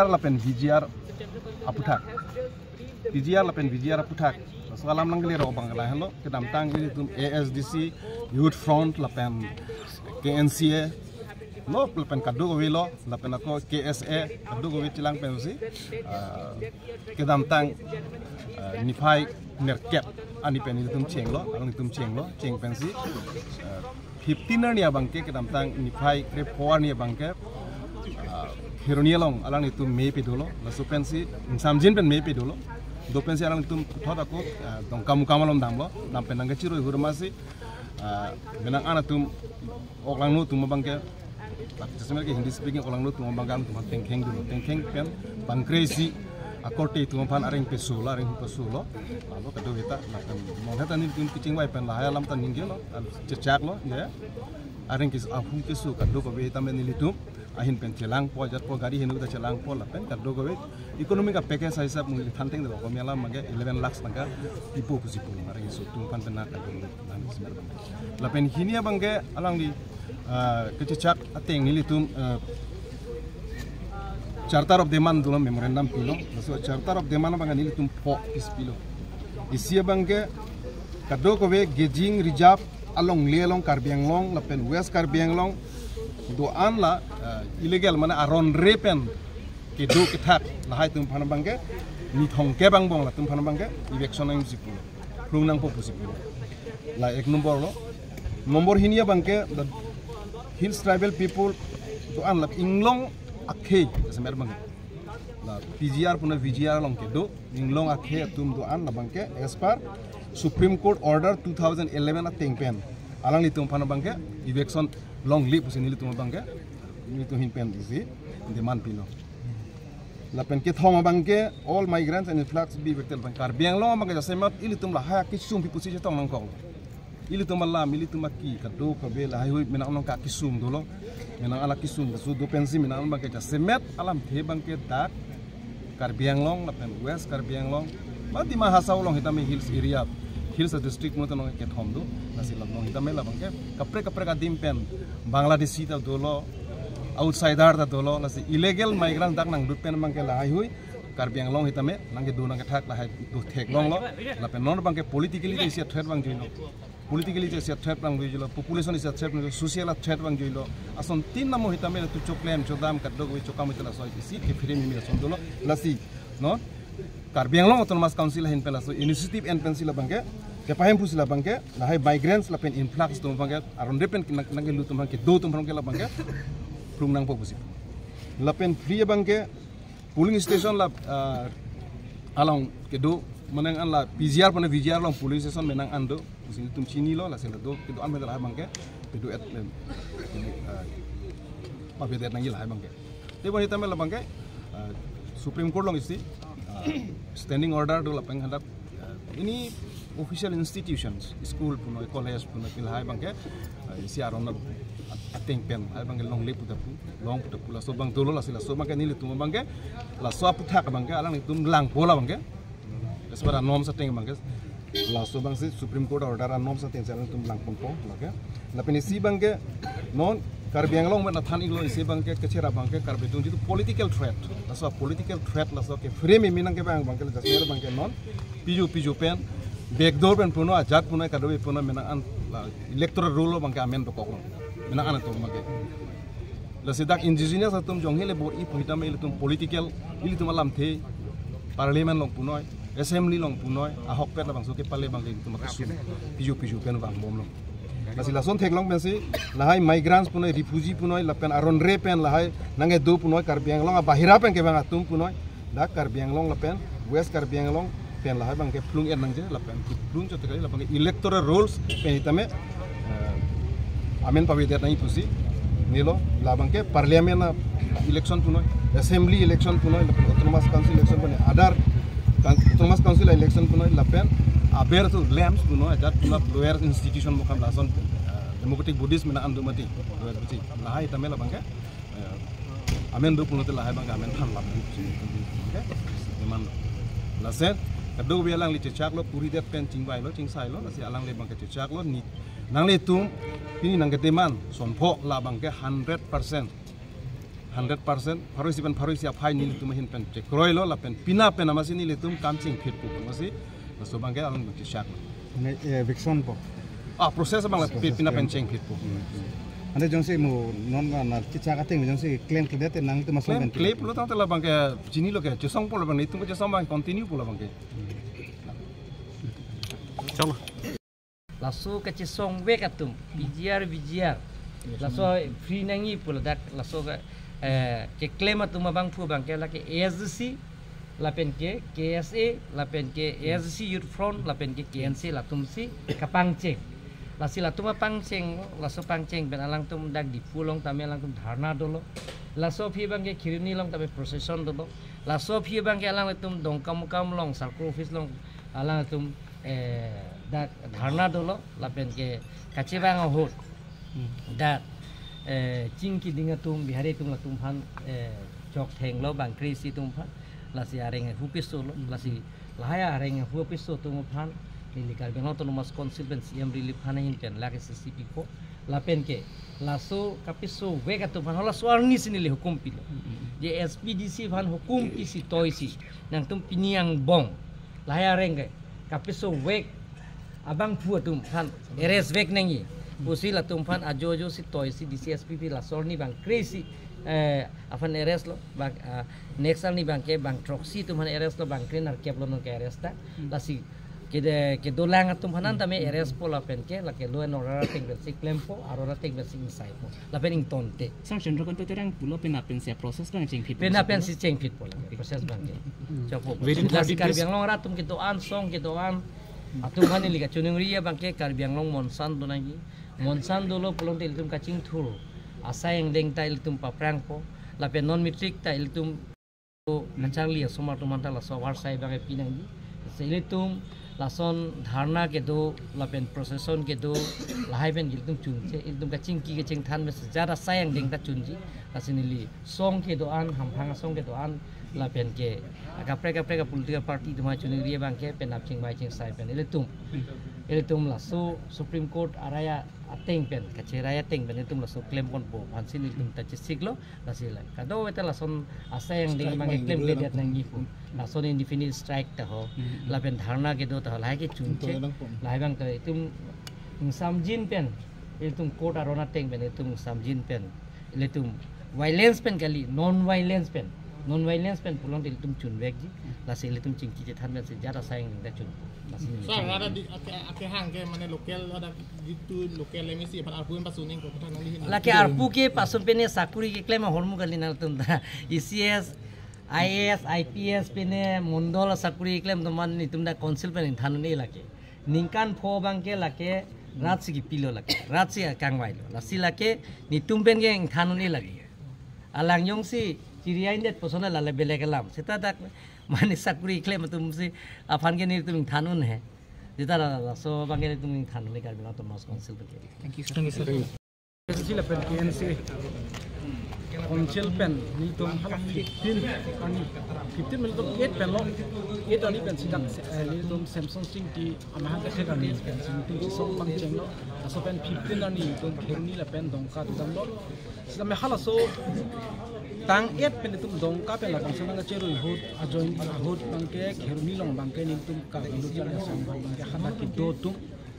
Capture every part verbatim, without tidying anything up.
lapen V G R aputhak. P G R lapen V G R aputhak. So alam nangkele ro abang lahelo, kedamtang ilitum A S D C, Youth Front lapen K N C A lo, lapen kadokave lo, lapen ako K S A, kadokave chelang pensi, ah, kedamtang, ah, niphai nerkep arni pen ilitum chenglo, alanglitum chenglo, cheng pensi, ah, fifteen arni abangke, kedamtang niphai krepho arni abangke, ah, Kheroni along alanglitum mei pedolo, laso pensi ingsamjin pen mei pedolo, do pensi alanglitum puthot ako, ah, Dongkamukam along damlo, dam pen nangkechirui hurmasi, ah, menang an atum oklangno atum abangke, jasemet ke Hindi speaking oklangno atum abangke atum tengkheng dolo, tengkheng pen bangkre isi akorte atum aphan areng peso lo, areng peso lo. Lalu kadokave ta, lapen monit ta nelitum kechingvai pen lahai alam ta ningjelo, chechaklo, ya. Areng kes ahum keso kadokave ta nelitum ahin pen chelangpo, ajatpo, gari henu ta chelangpo, lapen kadokave economic a package hisab mungkin thanteng do ko mela mage eleven lakhs tangka pipo pusi pu, areng keso atum aphan pen na kadokave. Lapen hini abangke alangli, ah, kechechak ateng nelitum, ah, Charter of Demand dolo, memorandum pilo. So Charter of Demand abangke nelitum pho piece pilo. Isi abangke kadokave grazing reserve alongle along Karbi Anglong lapen West Karbi Anglong do-an la, ah, illegal mane aron re pen kedo kethak lahai atum aphan abangke nithong kep angbong latum aphan abangke eviction nangji pulo, phlung nangpo pusi pulo. La ek nombor lo. Nombor hini abangke the Hills Tribal People do-an la inglong akhei, jasemet abangke la P G R puna V G R along kedo inglong akhei atum do-an la abangke as per Supreme Court order two thousand eleven ateng pen alanglitum aphan abangke eviction longle pusi nelitum abangke, nelitum ahin pen isi demand pilo. Lapen kethom abangke all migrants and influx be evicted abang. Karbi Anglong abangke jasemet ilitum lahai akesung pi pusi chetong nangkok. Ilitum alam, ilitum aki, kadokave lahai hui menang nangka akesung dolo. Menang an akesung keso do pensi menang abangke jasemet alamthe abangke dak Karbi Anglong lapen West Karbi Anglong, ba Dima Hasao along hitame hills area, hills district mo tonong kethom do, lasi along hitame la abangke kaprek kaprek adim pen Bangladeshi ta dolo, outsider ta dolo, lasi illegal migrant dak nangdut pen abangke lahai hui Karbi Anglong hitame nangkedo nangkethak lahai do theklonglo. Lapen non abangke politically ta isi threat abang juilo. Politically ta isi threat abang juilo, population isi threat abang juilo, social threat abang juilo. Asontin namo hitame tu choklem chodam kadokave chokam ita laso isi kephere mimi ason dolo. Lasi, no? Karbi Anglong Autonomous Council ahin pen laso initiative en pensi la abangke, kepahem pusi la abangke, lahai migrants lapen influx atum abangke, aron re pen nang, nangkelut atum abangke, do atum abangke la abangke phlung nangpo pusi. Lapen free abangke, polling station la, ah, along kedo, menang an la P G R puna V G R along polling station menang an do, pusi nelitum chinilo, lasi la do kedo an pen lahai abangke pedo et, em, ah, pavedet nangji lahai abangke. Tebon hitame la abangke, ah, Supreme Court along isi, ah, standing order do lapen hadak, ah, any official institutions, school punoi, college punoi, pi lahai abangke, ah, isi aron at-, ateng pen lahai abangke longle pu ta pu, long pu ta pu, laso abang dolo, lasi laso abangke nelitum abangke, laso aputhak abangke alanglitum langpo la abangke. As per a norms ateng abangke, laso abangsi Supreme Court order a norms ateng si alanglitum langponpo lake. Lapen isi abangke non Karbi Anglong pen athan iklo, isi abangke kechera abangke Karbi atum jitu political threat. Laso political threat laso kephere mimi nangkevang abangke, jasemet abangke non piju piju pen backdoor pen punoi, ajat punoi, kadokave punoi, menang an la electoral roll abangke amen dokoklo. Menang an atum abangke. Lasi dak indigenous atum jongsi le bor-i pu hitame ilitum political, ilitum alamthe, parliament along punoi, assembly along punoi, ahokpet labangso kepale abangke ilitum akesung piju piju pen vangbomlo. Lasi lason theklong pensi lahai migrants punoi, refugee punoi, lapen aron re pen lahai nangkedo punoi, Karbi Anglong abahira pen kevang atum punoi, dak Karbi Anglong lapen West Karbi Anglong pen lahai abangke phlung-et nangji, lapen phlung chot kali, la abangke electoral rolls pen hitame, eh, amen pavedet nangji pusi nilo. La abangke parliament a election punoi, assembly election punoi, lapen autonomous council election punoi, other coun-, autonomous council election punoi, lapen aber tu LAMPS punoi, ajat punoi, lower institution mukam lason, eh, democratic bodies menang an do mati, lower body. Lahai hitame la abangke, eh, amen do pulote lahai abangke amen than lap. Okay? Demand lo. Lasen, kadokave alangli chechaklo, puridet pen chingvailo, chingsailo, lasi alangli abangke chechaklo, ni, nanglitum, pini nangkedemand, sonpho la abangke hundred percent. Hundred percent, pharo isi pen pharo isi aphai nelitum ahin pen chekroilo lapen pina pen amatsi nelitum kam chengphitpo amatsi, laso abangke along chechak. Mane, eh, eviction po. Ah, process abang la pi-, pina pen chengphitpo. Ante jongsi mo non na, na kechak ateng jongsi claim kledetlo nangtum ason claim, pen claim pulo tangte labangke chinilo ke, chesongpo labang, nelitum ke chesong abang continue po labangke. Chalo. Laso kachesongvek atum, P G R, V G R. Laso free nangji pu ladak, laso ke, eh, keklem atum abangphu abangke lake A S D C, lapen ke K S A, lapen ke A S D C Youth Front, lapen ke K N C latumsi kapangcheng. Lasi latum apangcheng, laso pangcheng pen alangtum dak Diphu along tame alangtum dharna dolo. Laso aphi abangke Kheroni along tame procession dolo. Laso aphi abangke alangtum Dongkamukam along, circle office along alangtum, eh, dak dharna dolo, lapen ke kachevang ahut. Hmm. Dak, eh, chingki ding atum, Bihari atum latum aphan, eh, chokthenglo bang kre-isi atum aphan, lasi areng ahu pisolo, hmm, lasi lahai areng ahu piso atum aphan, neli Karbi Anglong Autonomous Council pen C M relief aphan ahin pen lake C C P ko, lapen ke, laso kapisovek atum aphan, halaso arnisi neli hukum pilo. Hmm. Je S P D C aphan hukum pisi toisi, nangtum pini angbong, lahai areng ke, kapisovek abangphu atum aphan arrest vek nangji pusi latum aphan ajo ajo si toisi D C S P pi laso arni bang kre-isi, eh, aphan arrest lo, bang, ah, next arni abangke bang throksi atum aphan arrest lo, bang kre nerkep lo nonke arrest ta. Hmm. Lasi kede, kedolang atum aphan tame arrest po lapen ke lake law and order ateng pensi klempo, aro ateng pensi ingsaipo. Lapen ingtonte. Sir, Chandrakanta Terang pulo pina pensi process abang chengphit. Pina pensi chengphitpo la, okay, process abangke. Hmm. Chokpo. Within thirty days. Lasi Karbi Anglong arat atum kedo-an, song kedo-an atum aphan neli kachiningri abangke Karbi Anglong monsan do nangji. Monsan dolo pulote ilitum kachingthur asai angdeng ta ilitum paprangpo. Lapen non matric ta ilitum kacharli asomar atum aphan ta laso avarsai abangke pi nangji. Lasi ilitum lason dharna kedo, lapen procession kedo, lahai pen ilitum chunche, ilitum kachingki kachingthan pen sejat asai angdeng ta chunji. Lasi neli song kedo-an, hamphang asong kedo-an, lapen ke kaprek kaprek a political party atum aphan chiningri abangke penap chingvai chingsai pen ilitum, ilitum laso Supreme Court arai ateng pen, kacherai ateng pen ilitum laso klemponpo aphansi nelitum ta chesiklo. Lasi la kadokave ta lason asai angdeng abangke klemkledet nangji pu. Lason indefinite strike ta ho. Hmm. Lapen dharna kedo ta ho. Lahai ke chunche. Lahai abang ta itum ingsamjin pen, ilitum court aron ateng pen itum ingsamjin pen, ilitum violence pen kali, non violence pen. Non violence pen pulote ilitum chunvekji. Lasi ilitum chingki chethan pen sejat asai angdeng ta chun. Lasi sir, ada di, ake, ake hang ke mane local, ada gitu local M A C aphan arpu pasun nangkok than nangli hin. Lake arpu ke pasun pen ne sakuri keklem ahormu kali nangtum ta. E C S, I A S, I P S pen ne mondol sakuri keklem atum aphan nelitum ta council pen ingthan un-e lake. Ningkan pho abangke lake rat si kipilo lake. Rat si kangvailo. Lasi lake nelitum pen ke ingthan un-e lake. Alang jongsi chiri-aindet puson la le belek alam. Seta dak mane sakuri keklem atumsi aphan ke nelitum ingthan un-e. Seta la, laso abangke nelitum ingthan un-e Karbi Anglong Autonomous Council abangke. Thank you, sir. Thank you, sir. K N C lapen K N C council pen nelitum hala fifteen arni, fifteen pen nelitum eight pen lo, eight arni pensi dak, eh, nelitum Samson Sing ti amahang ke arni pensi nelitum chesong pangchenglo, laso pen fifteen arni nelitum Kheroni lapen Dongka damlo. Sitame halaso tang eight pen nelitum Dongka pen la council nangkacherui ahut, ajoin ahut abangke Kheroni along abangke nelitum Karbi Lo Charli Asong abangke hadak kedo atum,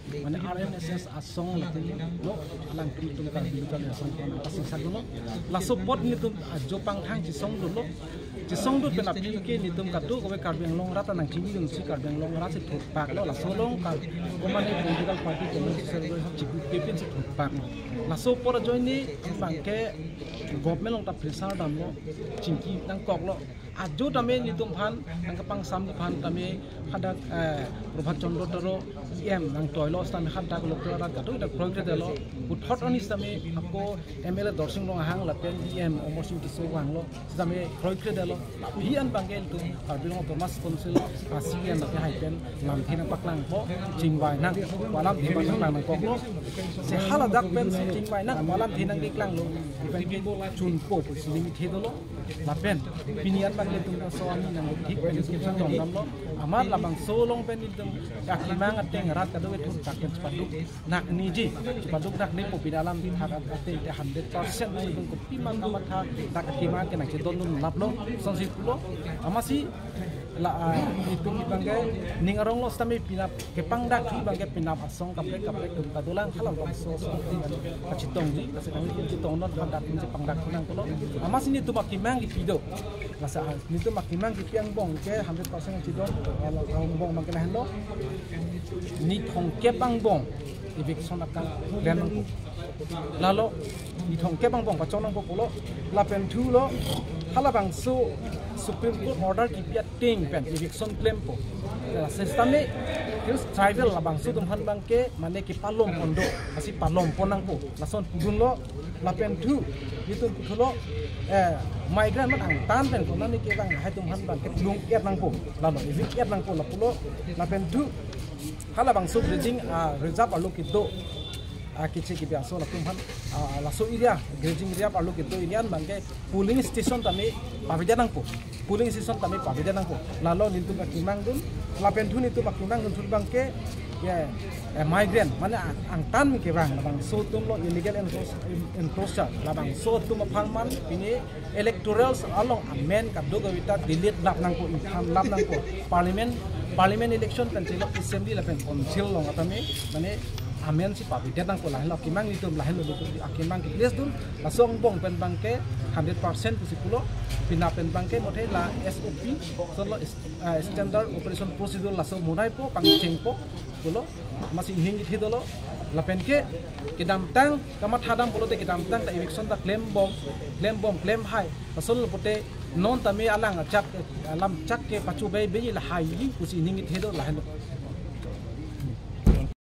mane R N S S asong latum lo, alangtum Karbi Lo Charli Asong aphan nangkasingsak lo. Laso apot nelitum ajo pangthang chesong dolo. Chesong dut pen aphi ke nelitum kadokave Karbi Anglong arat ta nangchini dun si Karbi Anglong arat si thotpak lo. Laso along ka, komane political party, komane social worker chibuk kepin si thotpak lo. Laso apor ajoine abangke government along ta pressure damlo, chingki nangkoklo. Ajo tame nelitum aphan, nangkapangsam aphan tame hadak, eh, Prabhat Chandra Taro E M nangtoilo, sitame hadak local arat kadokave ta kroikredetlo. Puthot arni sitame ako M L A Dorsing Ronghang lapen E M Amarsing Tisso vanglo, sitame kroikredetlo. Aphi an abangke nelitum Karbi Anglong Autonomous Council a C E M abangke hai pen lamthe nangpaklangpo, chingvai nang, alamthe nangpaklang nangkoklo. Si haladak pensi chingvai nang, alamthe nangkeklanglo, ipen ke chunpo pusi neli thedolo. Lapen pini an bang ilitum aso ani nangthik pen kepatong damlo. Amat labangso along pen ilitum akemang ateng rat kadokave atum dak pen chepaduk nakneji, chepaduk naknepo. Pini alam thak ateng te hundred percent ilitum kopima kamatha dak akemang ke nangchedondun laplo, sonsi pulo. Amatsi la, ah, itum abangke ning aronglo sitame penap kepangdakji abangke penap asong kaprek kaprek atum ta dolang, halabangso asong kachetongji, lasi nangchetongnon hadak nangchepangdak nangkoklo. Amatsi nelitum akemang kipi do. Lasi, ah, nelitum akemang kipi angbong ke hundred percent chedon, ah, angbong abangke lahenlo. Ni thomkep angbong eviction akam klem nangpo. Lalo ni thomkep angbong pachong nangpo pulo. Lapen thulo, halabangso Supreme Court order kipi ateng pen eviction klempo. Lasi sitame Hills Tribal labangso atum aphan abangke mane kepalom pon do, lasi palom pon nangpo, lason pudunlo. Lapen thu, nelitum puthulo, eh, migrant amat angtan pen konane kevang lahai atum aphan abangke plung-et nangpo, lalo evict-et nangpo lapulo. Lapen thu, halabangso grazing, ah, reserve arlo kedo, ah, keche kebi aso latum aphan, ah, laso area, grazing reserve arlo kedo area an abangke polling station tame pavedet nangpo. Polling station tame pavedet nangpo. Lalo nelitum akemang dun, lapen thu nelitum akemang dun thu abangke, ya, eh, migrant, mane ang-, angtan kevang, labangso atumlo illegal encroach-, en-, encroacher, labangso atum aphan man pini electorals along amen kadokave ta delete lap nangpo, ingthan lap nangpo. Parliament, parliament election pen chelo assembly lapen council along atame, mane amen si pavedet nangpo, lahenlo akemang nelitum, lahenlo nelitum akemang ke-place dun. Laso angbong pen abangke hundred percent pusi pulo. Penap pen abangke mothe la S O P, sonlo is-, ah, Standard Operation Procedure, laso monaipo, pangchengpo pulo. Amatsi ining kethe dolo. Lapen ke kedamtang kamatha dam pulote kedamtang ta eviction ta klembom, klembom, klem hai. Lason pulote non tame alang ajat, alam chak ke pachu bai bai lahai pusi ining kethe do, lahenlo.